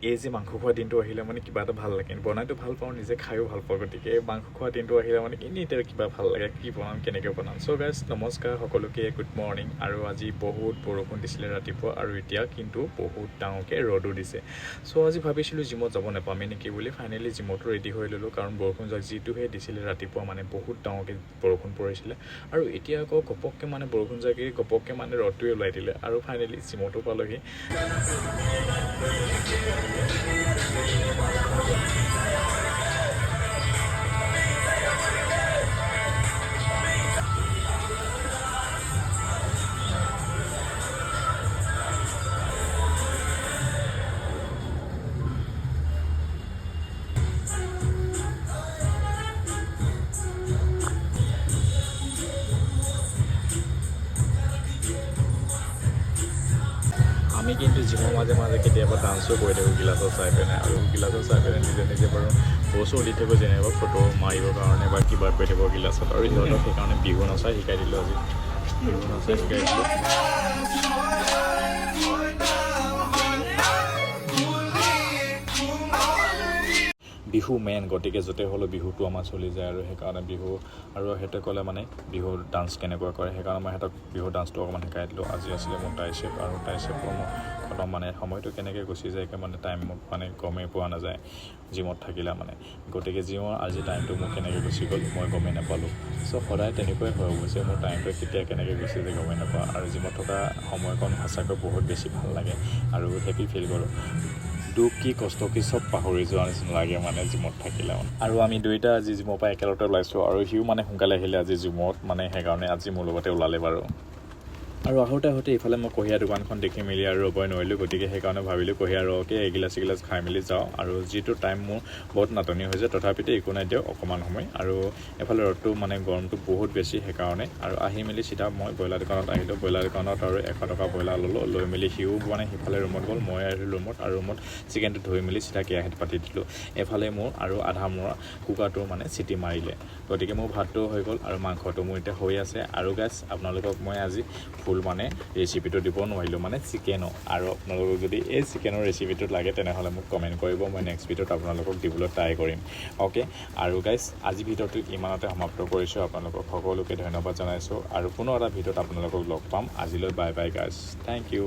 এই যে মাংস খোৱা দিনটো আহিলে মানে কিবা এটা ভাল লাগে। বনাইতো ভাল পাওঁ, নিজে খায়ো ভাল পাওঁ। গতিকে এই মাংস খোৱা দিনটো আহিলে মানে এনেই এতিয়া কিবা ভাল লাগে, কি বনাম, কেনেকৈ বনাম। চ' গাইজ, নমস্কাৰ সকলোকে, গুড মৰ্ণিং। আৰু আজি বহুত বৰষুণ দিছিলে ৰাতিপুৱা আৰু এতিয়া কিন্তু বহুত ডাঙৰকৈ ৰ'দো দিছে। চ' আজি ভাবিছিলোঁ জিমত যাব নাপামেই নেকি বুলি। ফাইনেলি জিমতো ৰেডি হৈ ল'লোঁ, কাৰণ বৰষুণ যাক যিটোহে দিছিলে ৰাতিপুৱা, মানে বহুত ডাঙৰকৈ বৰষুণ পৰিছিলে। আৰু এতিয়া আকৌ ঘপককৈ মানে বৰষুণ জাকি ঘপককৈ মানে ৰ'দটোৱে ওলাই দিলে আৰু ফাইনেলি জিমতো পালোহি। আমি কিন্তু জিমৰ মাজে মাজে কেতিয়াবা ডান্সো কৰি থাকোঁ গিলাচত চাই পিনে, আৰু গিলাচত চাই পিনে নিজে নিজে বাৰু প'জো দি থাকোঁ, যেনিবা ফটো মাৰিবৰ কাৰণে বা কিবা কৰি থাকোঁ গিলাচত। আৰু সিহঁতক সেইকাৰণে বিহু নচা শিকাই দিলোঁ, আজি বিহু নচা শিকাই দিলোঁ। বিহু মেইন, গতিকে য'তে হ'লেও বিহুটো আমাৰ চলি যায়। আৰু সেইকাৰণে বিহু আৰু সিহঁতে ক'লে মানে বিহু ডান্স কেনেকুৱা কৰে, সেইকাৰণে মই সিহঁতক বিহু ডান্সটো অকণমান শিকাই দিলোঁ। আজি আছিলে মোৰ ট্ৰাইচেপ, আৰু ট্ৰাইচেপৰ মোৰ খতম, মানে সময়টো কেনেকৈ গুচি যায় মানে টাইমত মানে গমেই পোৱা নাযায় জিমত থাকিলে মানে। গতিকে জিমৰ আজি টাইমটো মোৰ কেনেকৈ গুচি গ'ল মই গমেই নাপালোঁ। চ' সদায় তেনেকুৱাই হয় অৱশ্যে, মোৰ টাইমটো কেতিয়া কেনেকৈ গুচি যায় গমেই নাপাওঁ। আৰু জিমত থকা সময়কণ সঁচাকৈ বহুত বেছি ভাল লাগে আৰু হেপী ফিল কৰোঁ। দুখ কি, কষ্ট কি, চব পাহৰি যোৱা নিচিনা লাগে মানে জিমত থাকিলে মানে। আৰু আমি দুয়োটা আজি জিমৰ পৰা একেলগতে ওলাইছোঁ আৰু সিও মানে সোনকালে আহিলে আজি জিমত, মানে সেইকাৰণে আজি মোৰ লগতে ওলালে বাৰু। আৰু আহোঁতে আহোঁতে ইফালে মই কুঁহিয়াৰ দোকানখন দেখি মেলি আৰু ৰ'বই নোৱাৰিলোঁ। গতিকে সেইকাৰণে ভাবিলোঁ কুঁহিয়াৰ ৰসকে এগিলাচ এগিলাচ খাই মেলি যাওঁ। আৰু যিটো টাইম মোৰ বহুত নাটনি হৈছে, তথাপিতো একো নাই দিয়ক, অকণমান সময়। আৰু এফালে ৰ'দটো মানে গৰমটো বহুত বেছি, সেইকাৰণে। আৰু আহি মেলি চিধা মই ব্ৰইলাৰ দোকানত আহিলোঁ। ব্ৰইলাৰ দোকানত আৰু 100 টকা ব্ৰইলাৰ ল'লোঁ। লৈ মেলি সিও মানে সিফালে ৰুমত গ'ল, মই আহিলোঁ ৰুমত আৰু ৰুমত চিকেনটো ধুই মেলি চিধা কেৰাহীত পাতি দিলোঁ। এফালে মোৰ আৰু আধা মৰা কুকাৰটো মানে চিটি মাৰিলে। গতিকে মোৰ ভাতটো হৈ গ'ল আৰু মাংসটো মোৰ এতিয়া হৈ আছে। আৰু গাইজ, আপোনালোকক মই আজি ফুল মানে ৰেচিপিটো দিব নোৱাৰিলোঁ, মানে চিকেনৰ। আৰু আপোনালোকক যদি এই চিকেনৰ ৰেচিপিটো লাগে, তেনেহ'লে মোক কমেণ্ট কৰিব, মই নেক্সট ভিডিঅ'ত আপোনালোকক দিবলৈ ট্ৰাই কৰিম। অ'কে, আৰু গাইজ, আজি ভিডিঅ'টো ইমানতে সমাপ্ত কৰিছোঁ। আপোনালোকক সকলোকে ধন্যবাদ জনাইছোঁ আৰু পুনৰ এটা ভিডিঅ'ত আপোনালোকক লগ পাম। আজিলৈ bye bye guys, thank you.